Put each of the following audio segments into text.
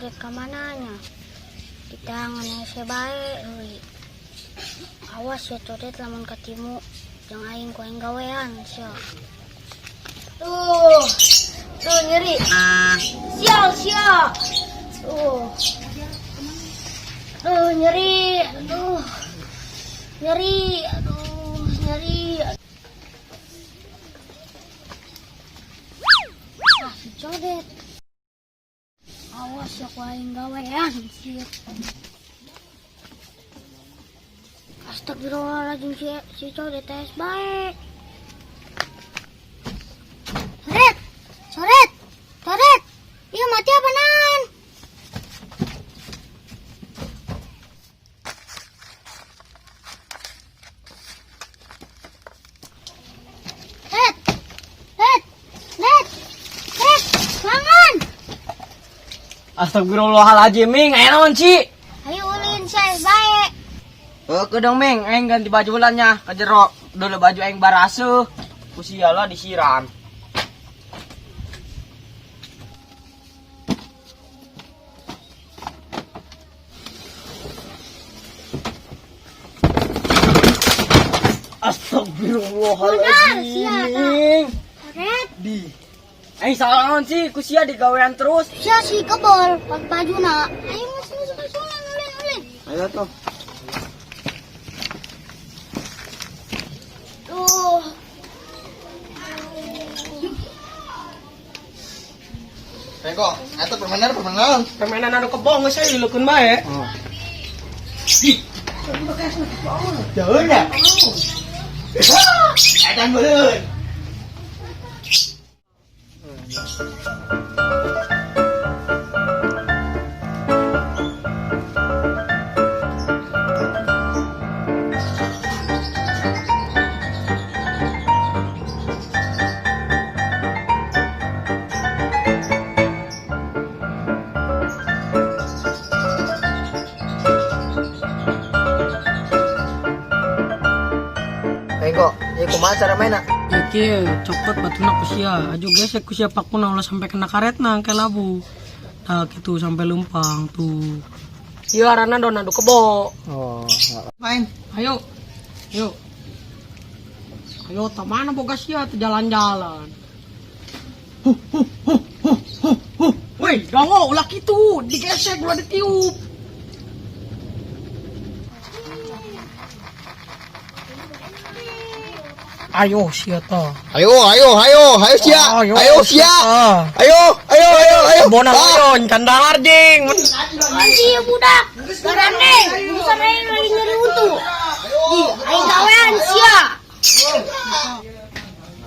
Codet ka mananya? Di tangan hese bae euy. Awas ya Codet lamun katimu jeung aing ku aing gawean sia. Tuh. Tuh nyeri. Sial sia. Tuh. Tuh nyeri. Aduh. Nyeri. Aduh, nyeri. Ah, si Codet. Awas ya ku aing gawean sia. Astagfirullahaladzim, si Codet tes bae. Codet, Codet, Codet. Iya mati apa nan? Red, Red, Red, Red, bangun. Astagfirullahaladzim, Ming, aya naon sih? Ayo ulin saya bae. Oh, kedong Ming, aing ganti baju ulannya ke jero. Dulu baju aing barasuh. Ku siala disiram. Astagfirullahaladzim. Red, Di. Aing salah naon sih, ku sia digawean terus. sia si kebol pas baju na. Ayo masuk masuk masuk ulin ulin ulin. Ayo tuh. Tuh. Rengko, eta permainan permainan. Permainan anu kebong geus aya dileukkeun bae. Jauh ya? Eta beureun. Rengko, ieu kumaha cara mainna? Iki cokot batuna ku sia, aju gesek ku sia pakuna ulah sampai kena karetna ke labu. Nah gitu sampai lumpang tuh. Ieu arana don adu kebo. Oh, main. Ayo. Yuk. Ayo ta mana boga sia teu jalan-jalan. Huh huh huh huh huh huh. Woi, dongo ulah kitu, digesek ulah ditiup. Ayo sia ta. Ayo, ayo, ayo, ayo sia. Ayo sia. Ayo, ayo, ayo, ayo. Bona layon, candahar jing. Anjing ya budak. Garande, bukan aing lagi nyeri untu. Di, aing gawean sia.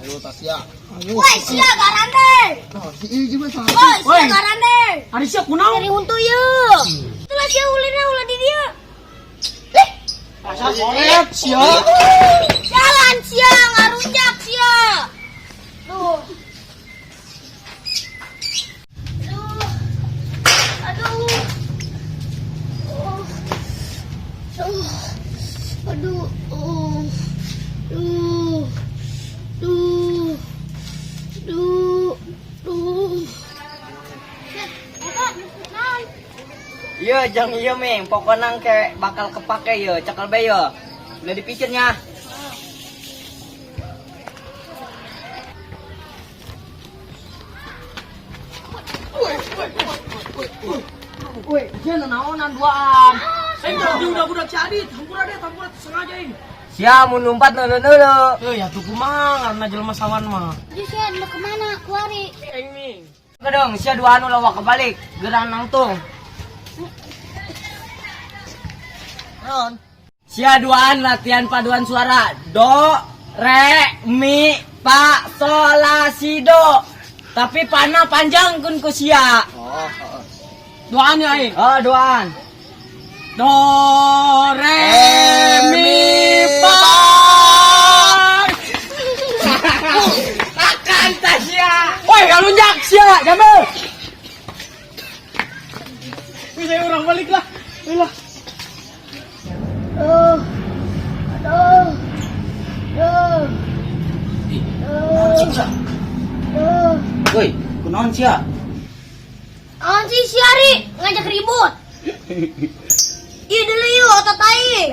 Ayo Tasya. Woi, sia garande. Oh, si ieu juga salah. Woi, sia garande. Ari sia kunaon? Nyeri untu ye. Itulah sia ulinna ulah di dieu. Asa solet sia. Jalan sia ngarunjak sia. Tuh. Aduh. Aduh. Oh. Aduh. Aduh. Oh. Duh. Duh. Duh. Duh. Eta, naon? Iya, jang iya Ming, pokoknya ke bakal kepake ya, cekel be ya. Udah dipikirnya. Woi, dia naonan duaan. Aing tadi udah budak si Adit, hampura deh, hampura sengaja aing. Sia mun lumpat neuleu-neuleu. Eh ya tuh kumaha karena jelema sawan mah. Jadi sia hendak kemana? Kuari. Aing Ming. Kedong, sia duaan ulah wak kebalik, gerang nangtung. Naon? Sia duaan latihan paduan suara. Do, re, mi, fa, sol, la, si, do. Tapi panah panjang kun ku sia. Oh, heeh. Duaan ya aing. Oh, duaan. Do re mi fa. Akan Tasya. Woi, kalunjak sia, jambil. Bisa orang balik lah. Lah. Aduh. Aduh. Aduh. Aduh. Aduh. Woi, kunaon sia? Awan sih si Ari ngajak ribut. Ih dulu yuk otot aing.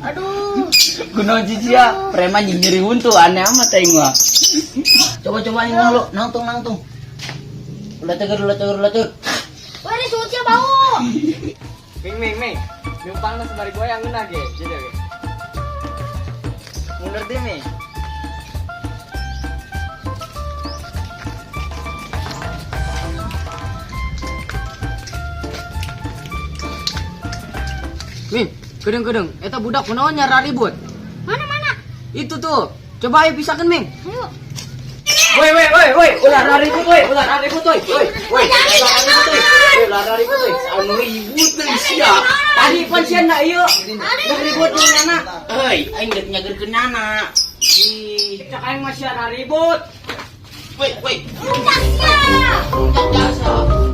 Aduh. Kunaon sih sia? Preman jeung nyeri huntu aneh amat aing mah. Coba-coba aing lu nangtung nangtung. Ulah tegar, ulah tegar, ulah tegar. Wah, ini sulutnya bau. Ming ming ming. Numpang sembari goyang ngeunah ge. Jadi ge. Mundur deh, Ming. Ming, kedeng-kedeng, eta budak kunaon nyara ribut? Mana mana? Itu tuh. Coba ayo pisahkan, Ming. Ayo. Woi, woi, woi, woi, ulah ribut, woi, ulah ribut, woi, woi, woi, ulah ribut, woi, woi, ulah ribut, woi, anu ribut deui sia. Tadi pan sia na ieu, rek ribut jeung nana. Euy, aing geus nyageurkeun nana. Ih, cak aing mah sia ribut. Woi, woi. Rusak sia. Jasa.